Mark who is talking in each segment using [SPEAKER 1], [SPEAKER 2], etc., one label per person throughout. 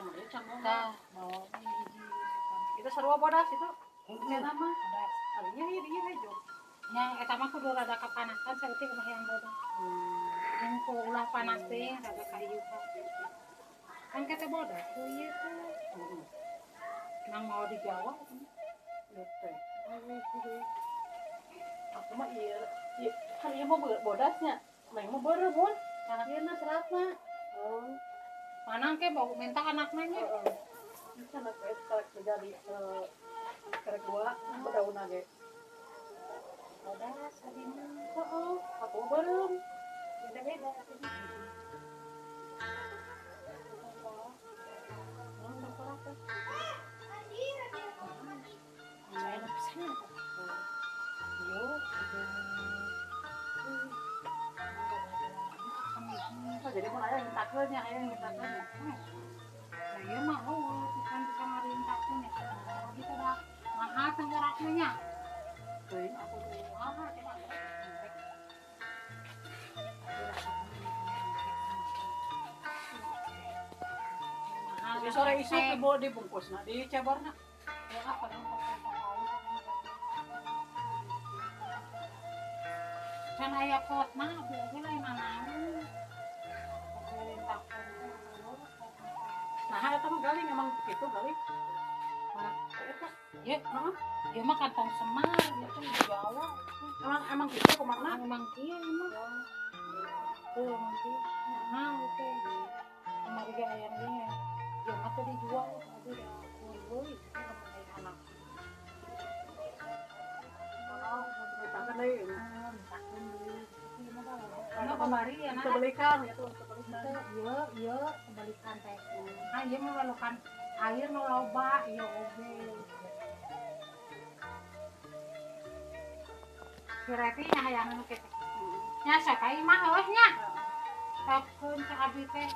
[SPEAKER 1] Anu deui can boga.
[SPEAKER 2] Tah, bawa we hiji.
[SPEAKER 1] Itu sarua bodas itu. Cenah mah.
[SPEAKER 2] Bodas.
[SPEAKER 1] Arinya ieu dieu hejo.
[SPEAKER 2] Nya eta mah kudu rada kapanasan saeutik mah yang bodas. Jeung ku ulah panas teh rada ka ieu. Kan kata bodas ku ieu teh.
[SPEAKER 1] Heeh.
[SPEAKER 2] Nang mau di Jawa
[SPEAKER 1] Ieu teh. Aku mah ieu, ieu kan ieu mah bodasnya. Neng mah beureum mun. Ieu na seratna.
[SPEAKER 2] Oh. Mana ke mau minta anaknya nya?
[SPEAKER 1] Heeh. Bisa nak we karek jadi karek dua daunna ge.
[SPEAKER 2] Bodas tadi mah.
[SPEAKER 1] Heeh, aku mah beureum.
[SPEAKER 2] Beda-beda.
[SPEAKER 1] Naon tengkorak teh?
[SPEAKER 2] Enak pisan. Yo,
[SPEAKER 1] Oh, jadi mun aya hintakeun nya, aya hintakeun nya.
[SPEAKER 2] Nah, ieu mah oh, bukan bisa ngarintakeun ya. Gitu dah. Mahal tengkoraknya nya.
[SPEAKER 1] Teuing aku teh.
[SPEAKER 2] Mahal coba. Mahal.
[SPEAKER 1] Di sore isuk dibawa dibungkusna, diceborna.
[SPEAKER 2] Ya, apa dong, can aya potna abdi oge lain nanaon.
[SPEAKER 1] Nah, eta mah galing emang kitu galing.
[SPEAKER 2] Mana?
[SPEAKER 1] Eta.
[SPEAKER 2] Ye,
[SPEAKER 1] Heeh.
[SPEAKER 2] ieu mah kantong semar gitu di Jawa.
[SPEAKER 1] Emang emang kitu kumaha?
[SPEAKER 2] Emang kieu emang. Tuh emang kieu. Mahal teh. Kamari ge aya ge. Ieu mah teh dijual abdi da meuli lamun aya anak.
[SPEAKER 1] Oh, mintakeun deui.
[SPEAKER 2] Mintakeun deui. Ieu mah da loba. Kamari ya nah.
[SPEAKER 1] Kebelikan gitu, kebelikan.
[SPEAKER 2] Ieu ieu kebalikan teh. Nah, ieu mah memerlukan air nu loba ieu oge. Si Reti nya hayang nu kitu. Nya sok ka imah heuh nya. Tapkeun ka abi teh.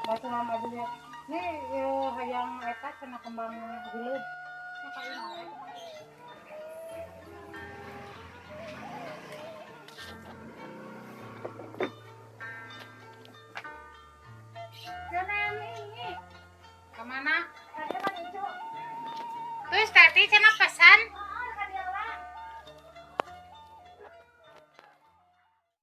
[SPEAKER 2] Baturan abi teh. Nih ieu hayang eta cenah kembang hileud. Nya ka imah we. Kemana? Terus tadi cenah pesan.